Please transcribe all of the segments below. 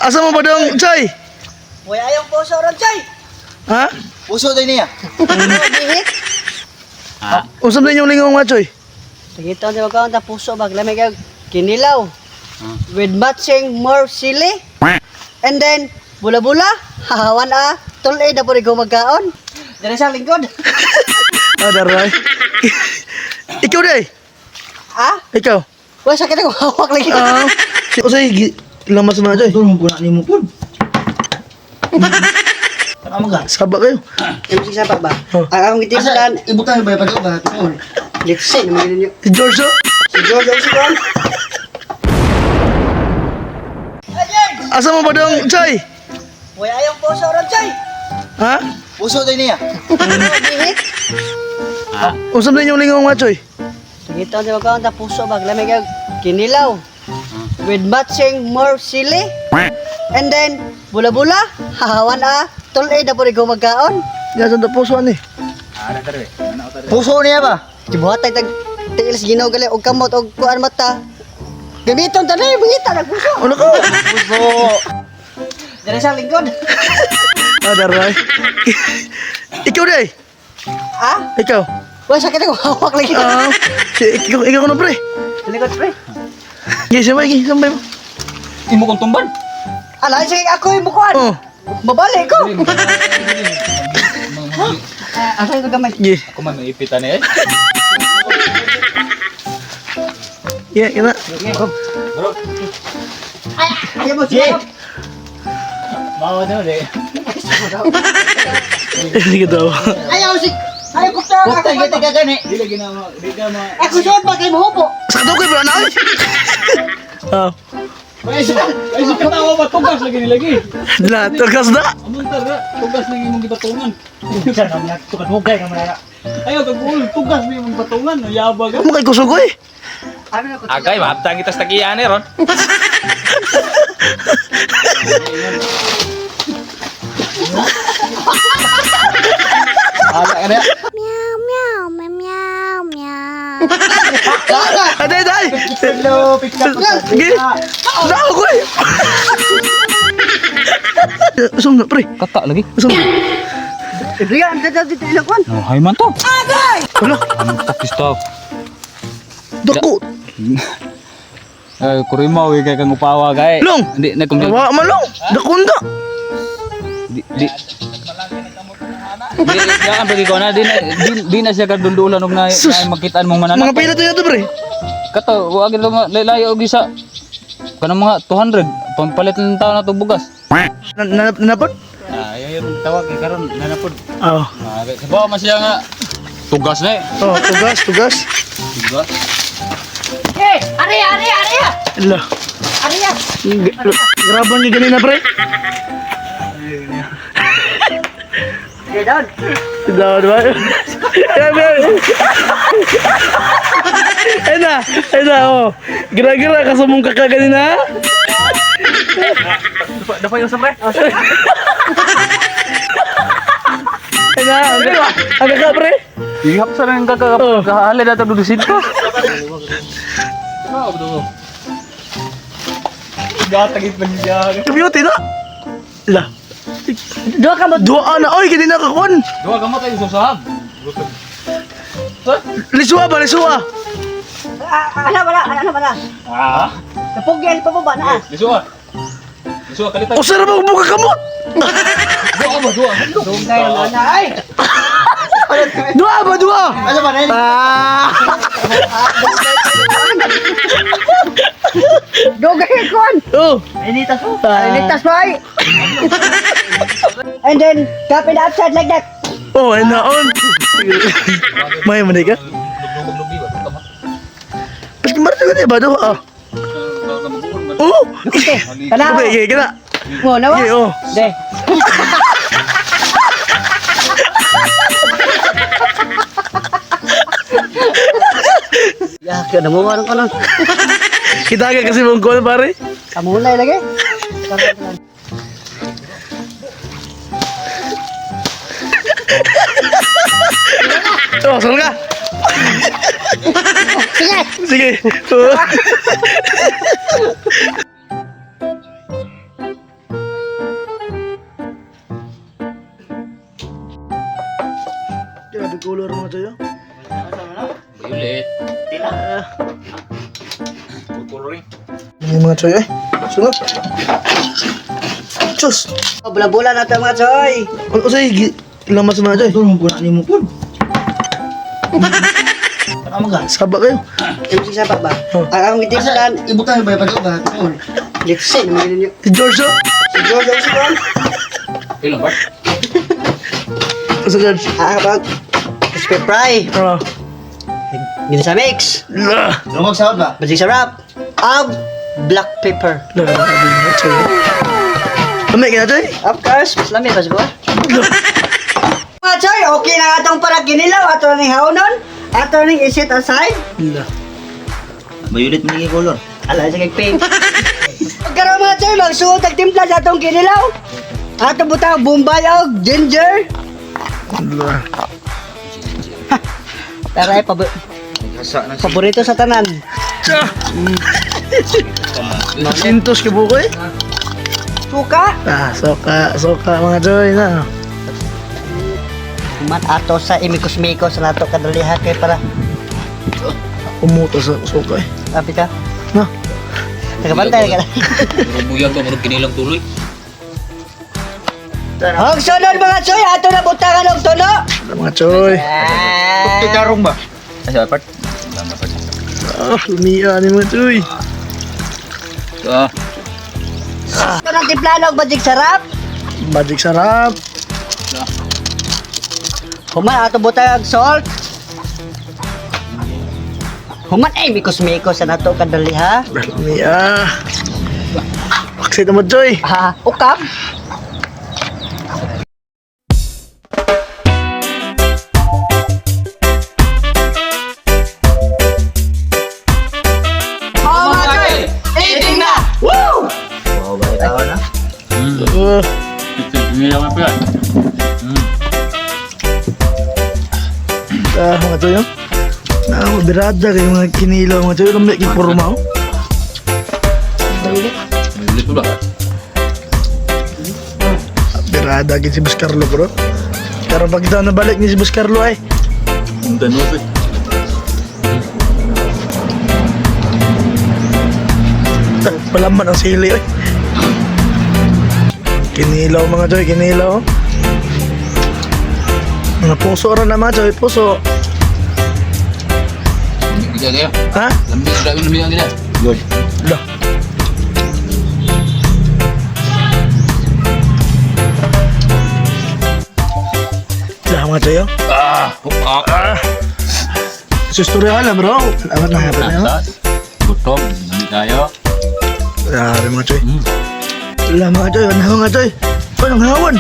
Asa mo ba dong, Choy? Way ayong puso ron, Choy. Ha? Puso din niya. Bihit. Unsa man inyong lingaw nga, Choy? Sige to, di ba ta puso bag lamig kag kinilaw. With matching more sili. And then bula-bula, hahawan a, tul-e na po rin magkaon. Dire sa lingkod. Ah, daray. Ikaw day. Ah? Ikaw. Wala sakit ako hawak lagi. Ah, usay lamas mo na, Choy. Tulong po na nimo po. Ano ka? Saba kayo. Yung sa pa ba? Oh. Ang akong gitibulan, Asa ibutang ba pa ba? litsi naman ninyo. Si George, oh. Si George ang si Juan. Asa mo ba dong, Choy? Way ayong puso ron, Choy. Ha? Puso din niya. Bihit. Unsa man inyong lingaw nga, Choy? Sige to, di ba ta puso bag lamig kag kinilaw. With matching more sili. And then bula-bula, hahawan a, tul-e na po rin magkaon. Diyan sa puso ani. Puso niya ba? Gibuhat tay tag tiil sa Ginoo gali og kamot og kuan mata. Gamiton tanay bangita nag puso. Ano ka? Puso. Dire sa lingkod. Ah, daray. Ikaw day. Ah? Ikaw. Wala sakit ako hawak lagi. Ah, si ikaw ko na pre. Lingkod pre. Gi, sabay, gi, sabay mo. Imo kong tumban. Ala sige ako yung bukuan. Oh, Babalik ko. Ah, asa ito gamay? gi. Ako man maipitan eh. Gi, kana. Bro, Ayaw mo siya. bawa na ulit. Sige daw. Ayaw si Ayaw ko ta. Putay kita ka gani. Di lagi na ma, di ka ma. Ako suod ba kay mohubo? Sa kato koy na ay. Ah, Ay, sa katawa ba tugas lagi ni lagi. la tugas na. Among tara, tugas lagi imong gipatungan. Ayaw kag tugas ni imong patungan, yabag. Mo kay kusog oy. Ano na ko? Agay, mahabtang kita sa tagiyan eh, ron. Ala ka na. Meow meow meow meow meow. Aday day. Hello, pick up. Gi. Dako koy. Sum na pre. Kata lagi. Sum. Riyan dito dito ilang kuan. No, hay man to. Wala. Ang takista. Dako. Ay, kurimaw eh, kay kang upawa kay. Long. Hindi na kung Wa man long. Dako na. di di Di di kan pagi ko na di na siya kaduldulan og na, Sus. na makitaan mong mananap. Mga pila to yato pre. Kato, wa gid mo layo og isa. Kanang mga 200 pampalit ng tao na to bugas. Na na- Napod? Ah, ayo yung tawag kay karon nanapod. Oh. Ah, kay sabaw man siya nga tugas na eh. Oh, tugas, tugas. Tugas. Eh, ari ari ari. La. Ari. Grabe ni ganina pre. Okay, down. Daw, di ba? Yan, yan. Ayun na, ayun na, oh. Gira-gira ka sa mong kaka ganina. Dapat yung sa pre. Ayun na, ang kaka pre. Ihap sa nang kaka Oh. kahali na to dudusin ko. Gatagit lang siya. Beauty na. La. Duha ka mo. Dua na, oy, ganina ka kon. Duha ka mo tayo susahab. Lisua ba, lisua? Ah, ana wala, ana wala. Ah, Kapugyan pa ba na? lisuha. Lisuha kalitan. O sarap ang buka kamot. Duha ba duha? Dugay na ay. Dua ba, dua? Ano ba na? Ah. Dugay kuan. Oh. Initas mo. Initas pa ay. And then cup it upside like that. Oh, ayun na, on. May manig ka? Mas marito ka ba, dua? Ah. Oh. Kana. Okay, okay, kana. Mo na wa. Okay, oh. De. Ya, kada mo warang kanon. Kita ka kasi mong call, pare. Amulay lagi. Oh, saan ka? Sige. Sige. Oh. Color mga choy, oh. Violet. Coloring. Yung mga choy, eh. Sunod. Diyos! Bula-bula na ito, mga choy. Ano sa'yo? Lamas mga choy. Tulong ko na ni mo pud. Ano ka? Saba kayo. Yung sa ba? Oh. Ang akong gitimplan, Ibutang ba pa ba? litsin. Mga ninyo. Si George, oh. Si George, oh, si George. Ilang part? Si George. Ah, bag. Crispy fry. Ah. Ginisa mix. La. Lungog sahod ba? Magic sarap. Ab black pepper. La, la, la, choy. Lamig ka na, choy? Of course, mas lami ba siguro? Mga choy, okay na atong para kinilaw. Ato na ning haunon. Ato na ning isit aside. La. Violet man yung color. Ala, sa kay pink. Pagkaroon, mga choy, magsuot ang timpla sa atong kinilaw. Ato butang bombay og ginger. La. Tara, eh, Naghasa na paborito sa tanan. Tsa! Sintos ka buko eh. Suka. Ah, soka, soka mga choy na. Man ato sa imikos-mikos na ato kadaliha kay para Umuto sa soka eh. apit ka. Na. Nakabantay ka na. Murag buyag ba? Murag kinilang tuloy. Og sunod, mga choy, ato na butangan og tulo. Mga choy. Ah. Tikarong ba? Ay, sa part? Tama part. Ah, lumiya ni mga choy. Ah, Ato na timplano og magic sarap. Magic sarap. Human ato butang og salt. Human ay mikos-mikos na nato kadaliha. Lumiya. Paksit na mo, choy. Ah, ukam. Oh, mga choy! Eating na! Woo! Wow, ba itaw na? Kinilang pa yan. Ah, mga choy, oh. Ah, birada kayo mga kinilaw mga choy. Lamig yung porma, oh. Violet pa ba? Birada gid si Boss Carlo, bro. Pero pag daw nabalik ni si Boss Carlo ay. Ang danos eh. Ah, palaman ang sili, oy. Kinilaw mga choy, kinilaw. Mga puso ra na mga choy, puso. Lamig gid kayo. Ha? Lamig, grabe lamig ang gila. Good. Lah. Lah mga choy, oh. Ah, ah. Sa istorya lang, bro. Amat na hapon na, oh. Taas. Gutom, lamig tayo. Grabe mga choy. Lah mga choy, ano mga choy? Ay, ang hawan.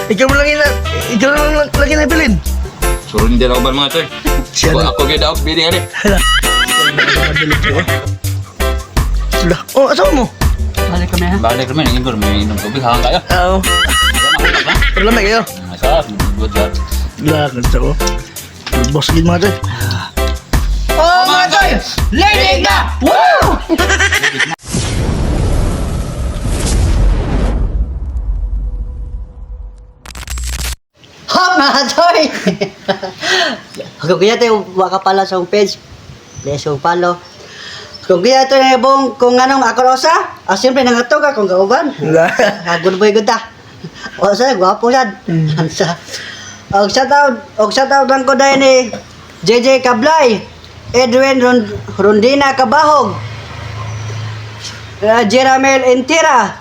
Ikaw mo lang ina, ikaw lang lagi na bilin. Surrender ako ba mga choy? Siya Ako na. ako gyud ako bidding ani. Hala. Lah, oh, asawa mo? Balik kami ha. Balik kami nang ingor may inom tubig hang kayo. Oo. Pero lamig kayo. Sa good job. Lah, ganda ko. Boss gid mga choy. Oh, mga choy! Leading na! Woo! Hop, mga choy! Kung kaya tayo, waka pala sa page. Please, kung follow. Kung kaya ito na ibong kung anong ako rosa, ah, siyempre nangatog ka kung kauban. Lah. Ah, good boy, good ta. O sa, gwapo sad. Ansa. Og shout out, og shout out lang ko dahil ni JJ Cablay, Edwin Rondina Cabahog, Jeramel Entira,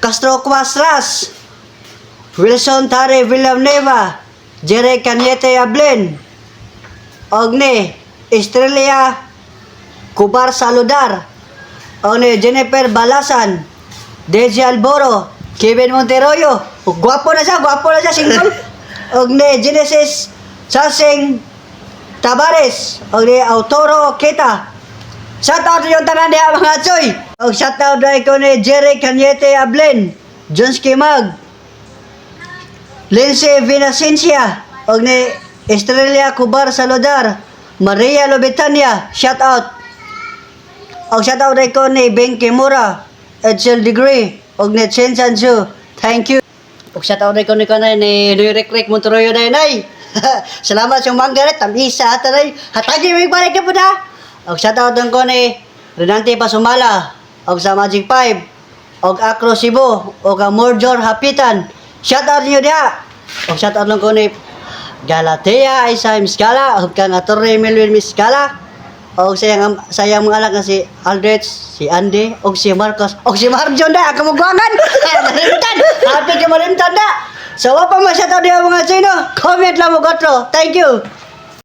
Castro Cuasras, Wilson Tare Villanueva, Jerry Cañete Ablin, Ogne Estrella Kubar Saludar, Ogne Jennifer Balasan, Deji Alboro, Kevin Monteroyo. Oh, gwapo na siya, single. Ogne Genesis Sasing Tabares, Ogne Autoro Kita. Shout out yung tanan diha mga choy. Og shout out dai ko ni Jerry Cañete Ablin, Jones Kimag, Lindsay Vinacencia, og ni Estrella Cubar Saludar, Maria Lobetania, shout out. Og shout out dai ko ni Ben Kimura, Edsel Degree, og ni Chen Sansu. Thank you. Ug shout out ko ni kanay ni Noy Rick Rick Monteroyo day nay. Salamat sa mangga ret tamisa ata nay. Hatagi mi balik na pud ha. Ug shout out ko ni Renante Pasumala og sa Magic 5 og Acro Cebu og ang Morjor Hapitan. Shout out niyo diha. Og shout out lang ko ni Galatea Isa Miskala og kang Atty. Melvin Miskala og sayang sayang mga anak nga si Aldrich, si Andy, og si Marcos, og si Marjon da, ang kamugwangan. Malimtan. Happy ka malimtan da. So, wa pa man shout out diha mga sino. Comment lang mo gotro. Thank you.